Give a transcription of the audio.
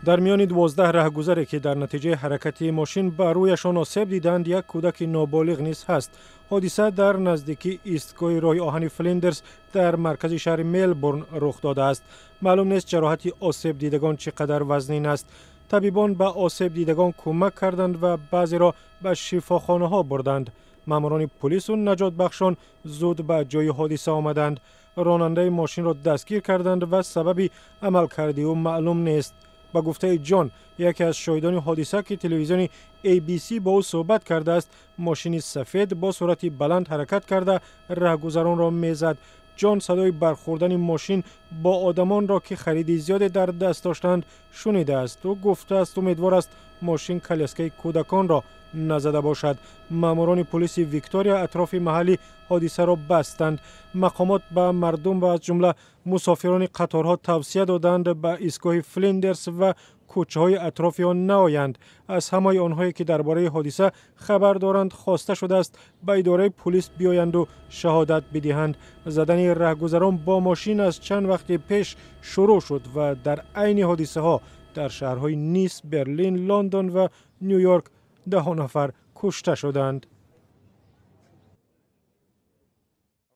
Дар миёни 12 раҳгузаре, ки дар натиҷаи ҳаракати мошин ба рӯяшон осеб диданд, як кӯдаки ноболиғ низ ҳаст. Ҳодиса дар наздикии истгоҳи роҳи оҳани Флиндерс дар маркази шаҳри Мелбурн рух додааст. Маълум нест, ҷароҳати осебдидагон чӣ қадар вазнин аст. Табибон ба осебдидагон кӯмак карданд ва баъзеро ба шифохонаҳо бурданд. Маъмурони пулису наҷотбахшон зуд ба ҷои ҳодиса омаданд. Ронандаи мошинро дастгир карданд ва сабаби амалкарди ӯ маълум нест. Ба гуфтаи Ҷон, яке аз шоҳидони ҳодиса, ки телевизиони ABC бо ӯ суҳбат кардааст, мошини сафед бо суръати баланд ҳаракат карда, раҳгузаронро мезад. Ҷон садои бархӯрдани мошин бо одамонро, ки хариди зиёде дар даст доштанд, шунидааст. Ӯ гуфтааст, умедвор аст, мошин коляскаи кӯдаконро назада бошад. Маъмурони пулиси Виктория атрофи маҳалли ҳодисаро бастанд. Мақомот ба мардум ва аз ҷумла мусофирони қаторҳо тавсия доданд, ба истгоҳи Флиндерс ва кӯчаҳои атрофи он наоянд. Аз ҳамаи онҳое, ки дар бораи ҳодиса хабар доранд, хоста шудааст, ба идораи пулис биёянду шаҳодат бидиҳанд. Задани раҳгузарон бо мошин аз чанд вақти пеш шурӯъ шуд ва дар айни ҳодисаҳо дар шаҳрҳои Нис, Берлин, Лондон ва Ню Йорк даҳо нафар кушта шуданд.